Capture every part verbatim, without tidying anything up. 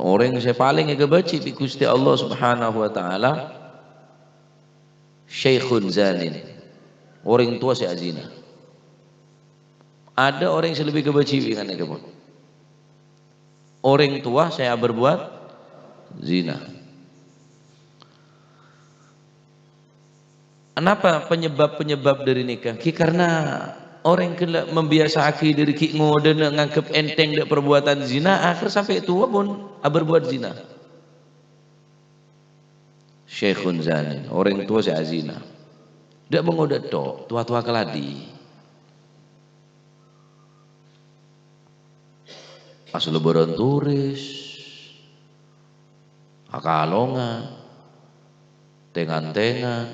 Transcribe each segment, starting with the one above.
Orèng sè palèng èkabâji' bi' Ghustè Allah Subhanahu wa Ta'ala, syaikhun zanin, orèng towa sè azina. Ada orèng sè lebbi kabâji' bi' ngan èkabâ-, orèng towa sè aberbuat zina. Anapa penyebab-penyebab dhâri nèka? Ghi karna orèng ghellâ' mambiyasaaghi dhâri ghi' ngodâna nganggep ènthèng dâ' perbuatan zina, akhèr sampè' towa pon aberbuat zina. Syaikhun zanin, orèng towa sè azina. Dâ' bângodâ tho, towa-towa kaladi. Pas lebbhârân turis, akalongan, tèng-antèngan,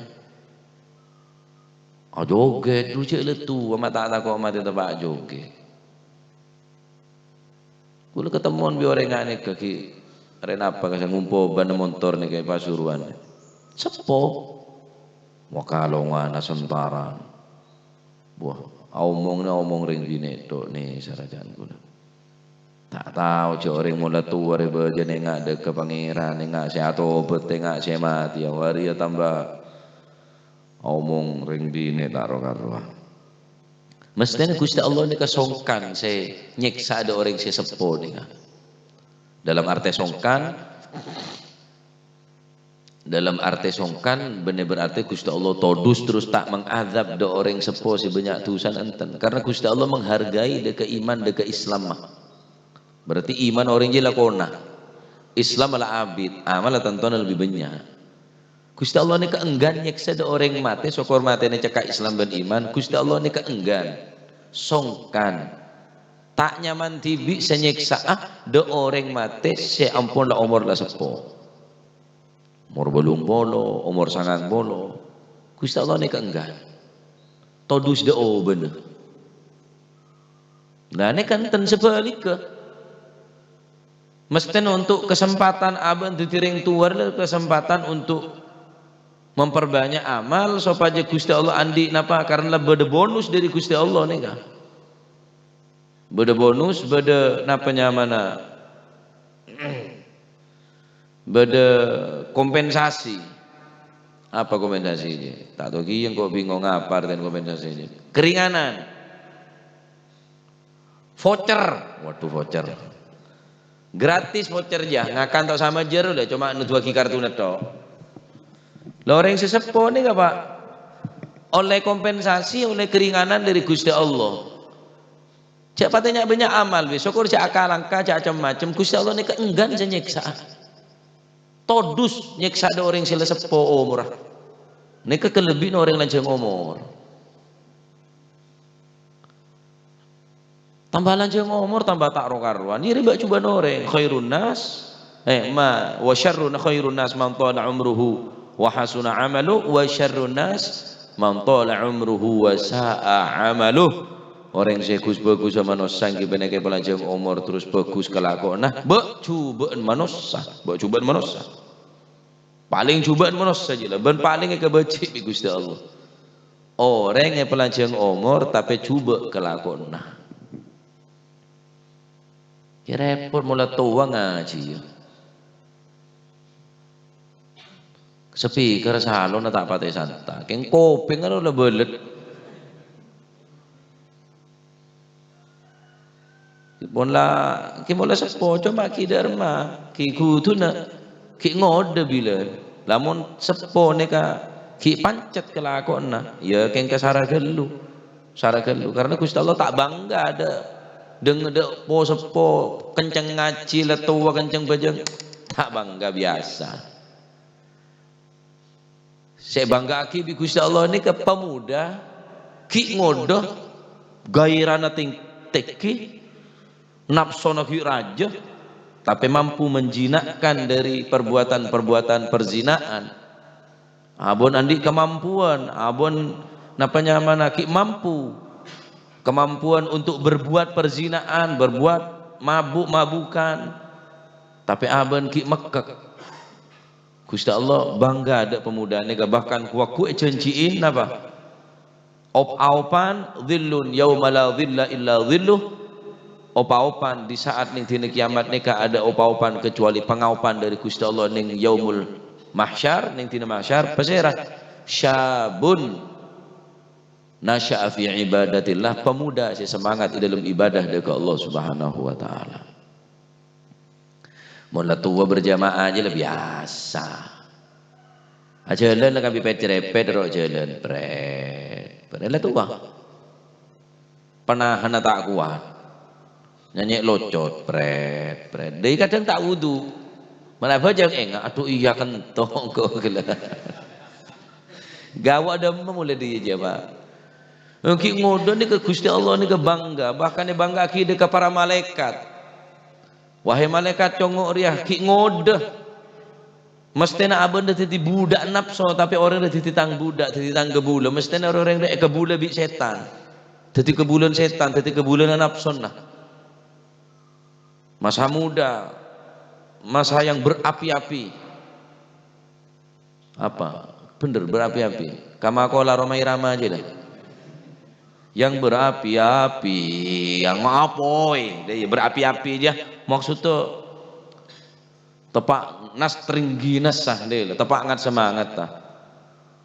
ajogèt, dhu jhâ' lèttu, ma' ta' tako' matè teppa' ajogèt. Kaulâ katemmowan bi' orèng nganèka ghi', arè napa ka sè ngompo bân montor nèka è Pasuruan. Seppo. Akalongan asentaran. Wah, aomongnga omong rèng binè' tho nè sarajân kaulâ. Ta' tao jhâ' orèng mola towa rè bâjâna enga' dâ' ka Pangèran, enga' sè atobât, enga' sè matè, arèya tamba aomong rèng binè' ta' ro-karowa. Mesthèna Ghustè Allah nèka songkan sè nyèksa dâ' orèng sè seppo nèka. Dalam artè songkan, Dalam artè songkan, bânnè berarti Ghustè Allah todus terros ta' mangadzab dâ' orèng seppo sè bânnya' dusana, enten. Karna Ghustè Allah menghargai dâ' ka iman, dâ' ka Islam, ma. Berarti iman orèng jiyâ lakona. Islam la abit, amal tantona lebbi bânnya'. Ghustè Allah nèka engghân nyèksa dâ' orèng matè, sokor matèna cekka' Islam bân iman. Ghustè Allah nèka engghân. Songkan. Ta' nyaman dhibi' sè nyèksa'a dâ' orèng matè sè ampon la omor la seppo. Omor bâllung polo, omor sangang polo. Ghustè Allah nèka engghân. Todus dâ' obâna. Lah, nèka enten sabhâligghâ. Mesthèna untuk kesempatan abâ' dhâddhi rèng towa, kesempatan untuk memperbanyak amal sopajâ Ghustè Allah andi' napa? Karna bâdâ bonus dâri Ghustè Allah nèka. Bâdâ bonus, bâdâ napa nyamana? Bâdâ kompensasi. Apa kompensasi jiyâ? Ta' tao kèya engko' bingung apa artèna kompensasi jiyâ. Keringanan. Voucher. Waduh, voucher. Gratis voucher jiyâ. Ngakan ta' osa majâr, la coma noduwâghi kartona tho. Lah orèng sè seppo nèka, Pak, ollè kompensasi, ollè keringanan dâri Ghustè Allah. Jhâ' patè nya'-bânnya' amal, wis. Sokor jhâ' akalangka, jhâ' cem-macem. Ghustè Allah nèka engghân sè nyèksa. Todus nyèksa dâ' orèng sè la seppo omorra. Nèka kalebbiyanna orèng lanjhâng omor. Tamba lanjhâng omor, tamba ta' ro-karowan. Iyâ rè bâ' jhubâ'na orèng. Khairun nas, eh, ma, wa syarrun, khairun nas man tala umruhu wa hasuna amalu, wa syarrun nas man tala umruhu wa sa'a amaluh. Orèng sè ghus-bhâghussa manossa ènggi panèka palanjhâng omor terros bhâghus kalakowanna. Bâ' jhubâ'na manossa. Bâ' jhubâ'na manossa. Palèng jhubâ'na manossa jiyâ la, bân palèng èkabâji' bi' Ghustè Allah. Orèng èpalanjhâng omor tapè jhubâ' kalakowanna. Iyâ rèpot mola towa ngajhi, iyâ. Speaker salonna ta' patè santa. Kèng kopèngnga la bâlet. Pon la, ghi' mola seppo, coma ghi' dâ' remma, ghi' ghuduna, ghi' ngodâ bilân. Lamon seppo nèka ghi' pancet kalakowanna, iyâ kèng ka sara ghâllu. Sara ghâllu. Karna Ghustè Allah ta' bângga dâ', deng dâ' po-seppo kenceng ngajhi, la towa kenceng bhâjâng. Ta' bângga, biyasa. Sè èbângga'aghi bi' Ghustè Allah nèka pemuda ghi' ngodâ, gairana teng-, tèngghi, napsona ghi' rajâ, tapè mampu menjinakkan dâri perbuatan-perbuatan perzinaan. Abon andi' kamampuan, abon napa nyamana ghi' mampu, kamampuan untuk berbuat perzinaan, berbuat mabuk-mabukan, tapè abon ghi' mekkek. Ghustè Allah bângga dâ' pemuda nèka, bahkan ku-, waktu èjhânjhiin napa? Op-aopan, "Dhillun yauma la dhilla illa dhilluh." opa-opan di saat neng dina kiamat nèka ada opa-opan kecuali pangaopan dari Gusti Allah neng yaumul mahsyar, neng dina mahsyar, pasèra? Syabun nasya'a fi ibadatillah, pemuda sè semangat di dalam ibadah dâ' ka Allah Subhanahu wa Ta'ala. Mon la towa berjamaah aja la biasa. Ajhâlân la kabbhi pèt-cerepet, ro' jhâlân, pret, pret, la towa. Panahana ta' kowat. Nyanyè locot, pret, pret. Dâi kadhâng ta' wudu. Mala bhâjâng enga', adhu iyâ kento engko' ghellâ'. Ghâbây dâmma molaè dâi jâ, Pak. Ghi' ngodâ nèka Gusti Allah nèka bangga, bahkan èbanggaaghi dâ' ka para malaèkat. Wahai malaèkat congo' rèya, ghi' ngodâ. Mesthèna abâ'na dhâddhi budhâk napso, tapè orèng rèya dhâddhi tang budhâk, dhâddhi tang kabulâ. Mesthèna orèng rèya èkabulâ bi' sètan. Dhâddhi kabulâna sètan, dhâddhi kabulâna napsona. Masa muda, masa yang berapi-api. Apa? Bhender, berapi-api. Kama qala Rhoma Irama aja deh. Yang berapi-api, yang ngapoy, deh, berapi-api aja. Maksudnya, tepa' nas tinggi nas sah, deh, tepa' ngat semangat, ta.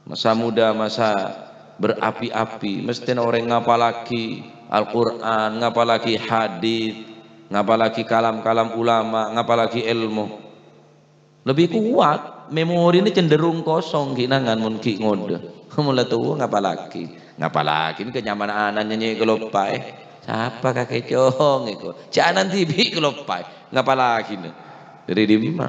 Masa muda, masa berapi-api. Mesthèna orèng ngapalaghi Al-Qur'an, ngapalaghi hadits, ngapalaghi kalam-kalam ulama, ngapalaghi èlmo. Lebbi kowat, memorina cenderung kosong ghi' nangan mon ghi' ngodâ. Mon la towa ngapalaghi? Ngapalaghi kè nyamana ana' nyanyè kaloppaè. Sapa kakè cong èko? Jhâ' ana' dhibi' kaloppaè. Ngapalaghina? Dâri dimma?